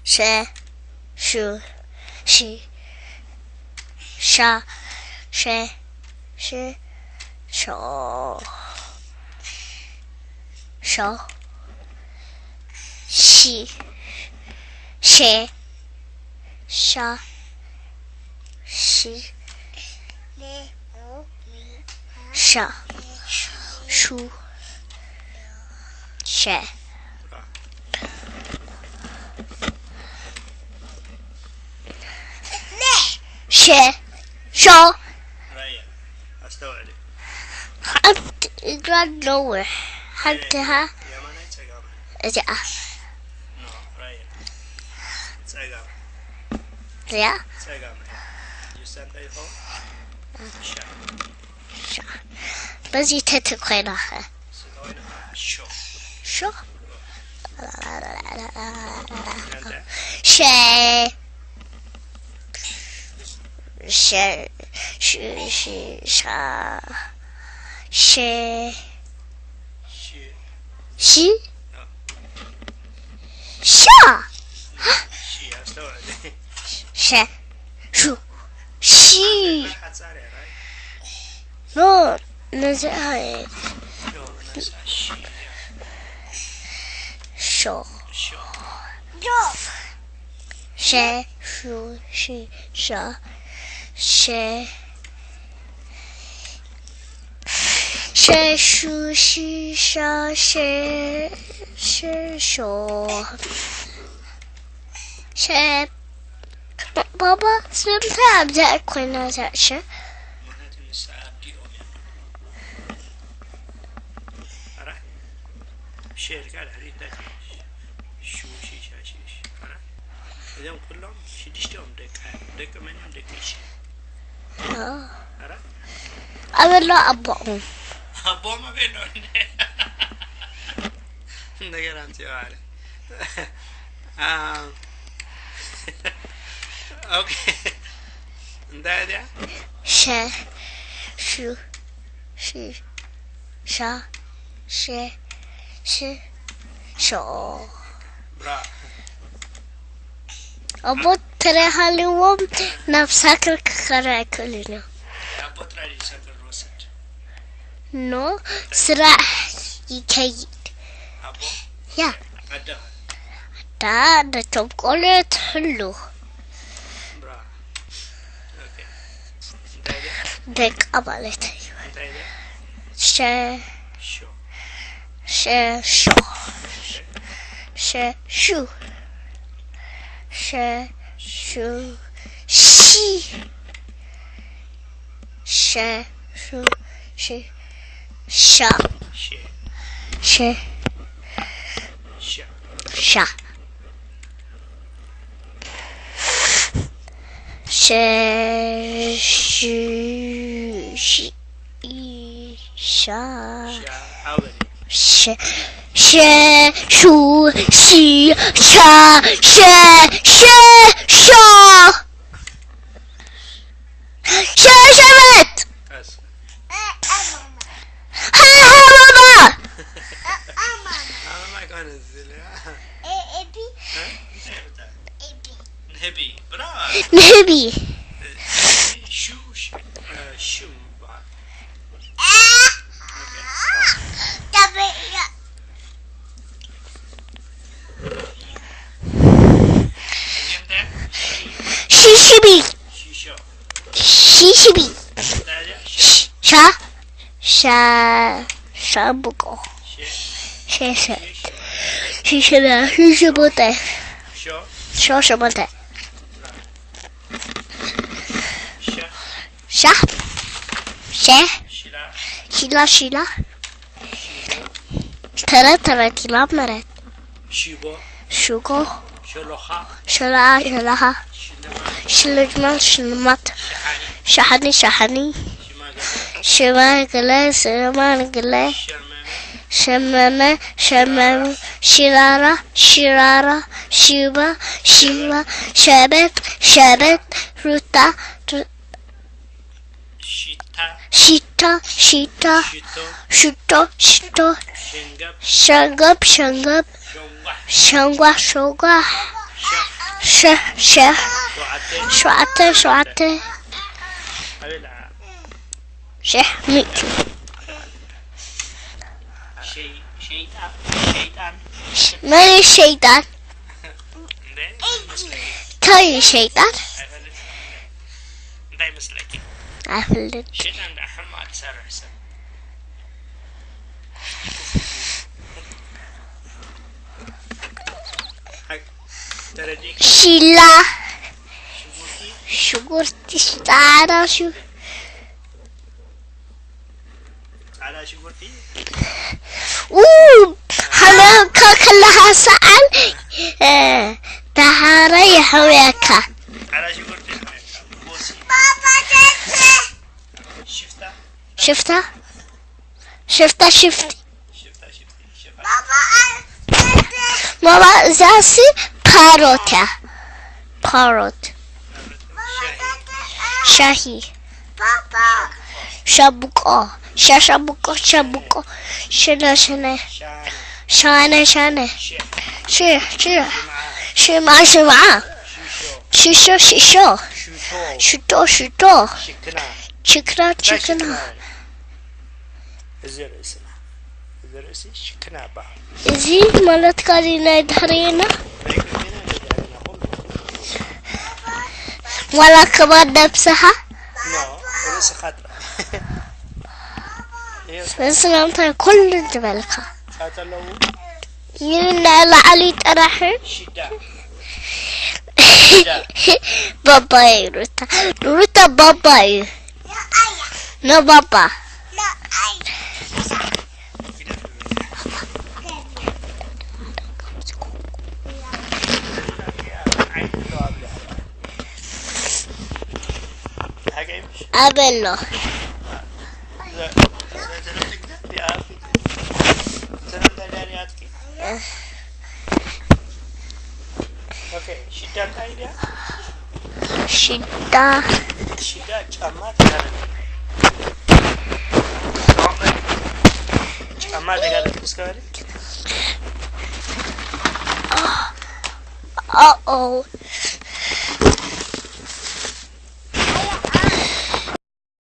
ሸ ሹ ሺ ሻ ሸ ሽ ሾ ሾ ሺ ሸ ሻ ሺ ሻ ሹ ሸ ሸ ሾ ሓንቲ እግራ ነውሕ ሓንቲ ሃ እዚኣ እዚኣ በዚ ተትኮይናኸ ሾ ሸ ሸ ሽ ሽ ሻ ሸ ሺ ሻ ሸ ሹ ሺ ኖ ነዚ ሾ ሸ ሹ ሺ ሻ ሸ ሸ ሹ ሺ ሻ ሸ ሸ ሾ ሸ ባባ ስለምንታይ ኣብዚኣ ኮይና እዛ ሸ እዞም ኩሎም ሽዱሽቲኦም ደቂ ደቂ መን እዮም ደቂ ሽ ኣበሎ ኣቦኦም ኣቦኦም ኣበሎ ነገር ኣምፅኦ ኣለ ኦኬ እንታይ እያ ሸ ሹ ሺ ሻ ሸ ሽ ሾ ኣቦ ተረሃልዎም ናብ ሳክር ክኸረ ኣይክእልን እዮም ኖ ስራሕ ይከይድ ያ ኣዳ ነቶም ቆልዑ ትሕሉ ደቃ ማለት እዩ ሸ ሸ ሾ ሸ ሹ ሸ ሹ ሺ ሸ ሹ ሺ ሻ ሸ ሻ ሸ ሽ ሻ ሸ ሸ ሹ ሺ ሻ ሸ ሸ ሾ ሸ ሸበት ሃ ሃ ባባ ንህቢ ሽሽቢ ሽሽቢ ሻ ሻ ሻምብቆ ሸሸ ሽሽበ ሽሽቦጠ ሾ ሸሞንተ ሻ ሸ ሽላ ሽላ ተረት ተረት ኢላ መረት ሽጎ ሽጎ ሸሎኻ ሸላ ሸላኻ ሽልማት ሽልማት ሸሓኒ ሸሓኒ ሽማግለ ሽማግለ ሸመመ ሸመመ ሽራራ ሽራራ ሽባ ሽባ ሸበጥ ሸበጥ ሩታ ሽታ ሽታ ሽቶ ሽቶ ሽቶ ሸንገብ ሸንገብ ሸንጓ ሸንጓ ሸሕ ሸሕ ሸውዓተ ሸውዓተ ሸሕ ሚእቲ። መን እዩ ሸይጣን? እንታይ እዩ ሸይጣን? ኣይፈልጥ። ሽላ ሽጉርቲ ፃዕዳ ሽጉርቲ ሓመካ ከለኻ ሰዓል ደሃረ የሕውየካ። ሽፍታ ሽፍታ ሽፍቲ ባባ እዛሲ ፓሮት እያ። ፓሮት ሻሂ ሻቡቆ ሻሻቡቆ ሻቡቆ ሽነ ሽነ ሻነ ሻነ ሽሕ ሽሕ ሽምዓ ሽምዓ ሽሾ ሽሾ ሽቶ ሽቶ ሽክና ሽክና። እዚ ርእስና እዚ ርእሲ ሽክና ይበሃል። እዚ ማለት ካዚ ናይ ድሕሬና ዋላ ክባድ ነብስኻ ርእስኻ ጥራሕ ሰላምታ ኩሉ ዝበልካ ንላዕሊ ጥራሕ። ሽዳ ባባ እዩ ሩታ። ሩታ ባባ እዩ። ኖ ባባ። ኣበሎ። ሽዳ ሽዳ ጫማ ተጋደልኩ እስከ በል። ኦኦ።